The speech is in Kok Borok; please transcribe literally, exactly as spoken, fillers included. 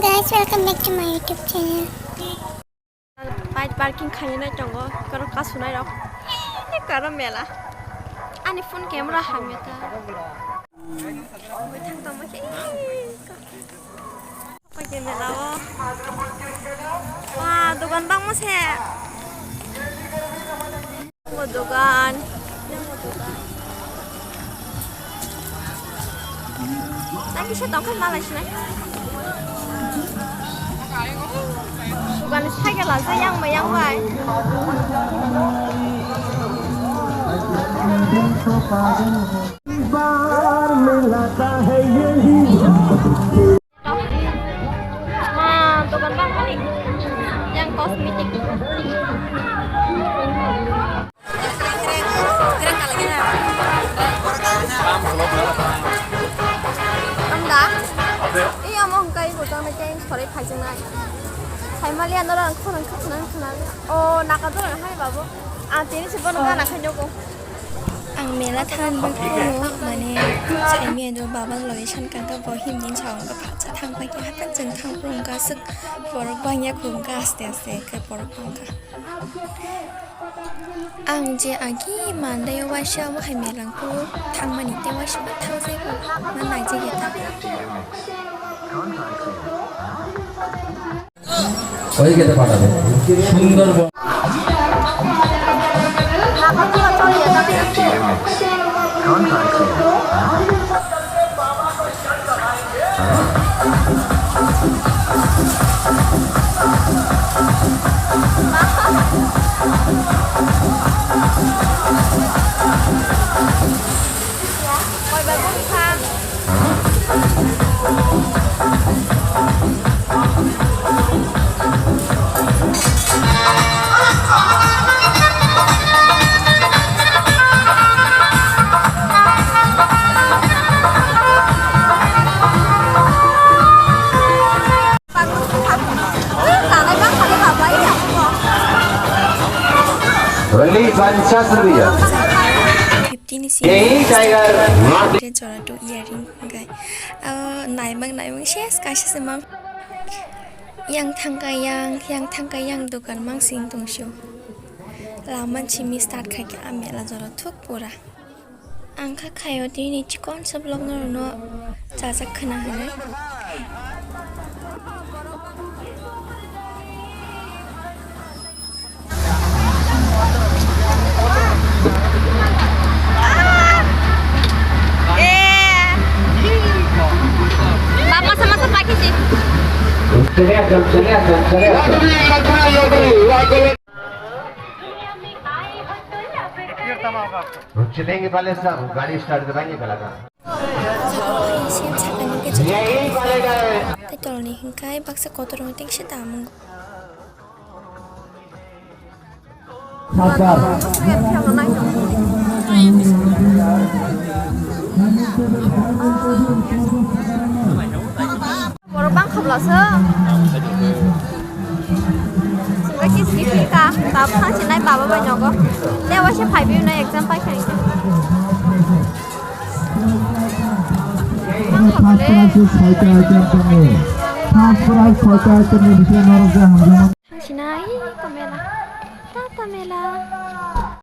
Guys, welcome back to my YouTube channel. Bike parking khainai tongo, karo kasunai rok. Karo mela. Ani phone camera hamya ta. Bwthang tongma khe. Paikhe mela o. Wah, dogan bangma se. Namo dogan. Namo dogan. Tang kisa tongkha malai sinai. Dogan cycle aja yang bai yang bai. Ma, dogan bang mani. Yang cosmetic. Amda? Iya, mau hengkai botang na keng sore phai jeng nai. Sai mali ano rang khonang khonang khonang. Oh, naka dorang hai babu. Ah, tini se bono gana khanyo ko. Ang mela than bagwino mane saimia do baba loi san kangka bo himni chawang ka phacha thang pai khe hakan chwng thang prung ka swk borok bangya khum ka aste aste khe borok bangka. Ang je agi mandai o waisa bo hai melang ko thangmani te waisa bo thang jai ko ma nai je ge ta. ওই গেটে পাঠাবে। সুন্দর ব- Only pansas rupiah. Fifty ni simi. Yei tiger. Jora tu earring hingkai. Ah, naimang naimang ses kaisa se mang. Yang thangka yang, yang thangka yang dokan mang sing tong sio. Laman simi start khai ke amela jora thuk pura. Ang kha khaio tini chikon sa vlog no rwno chajak khna hwnwi. Masa masa pakai sih. Chaleenge pale sir, gari start karenge pehla. Tei tolni hingkai baksa kotor wng tei kisa damung. Borok bang kha bwlasa. Sungkha kis kis kha, baba thansi nai baba bai nogo. Te waisa phai biu nai exam pai kha. Bang kha bwle. First prize soita item tongo. First prize soita item ni bising norok je hamjama. Thansi nai kamela. Tata mela.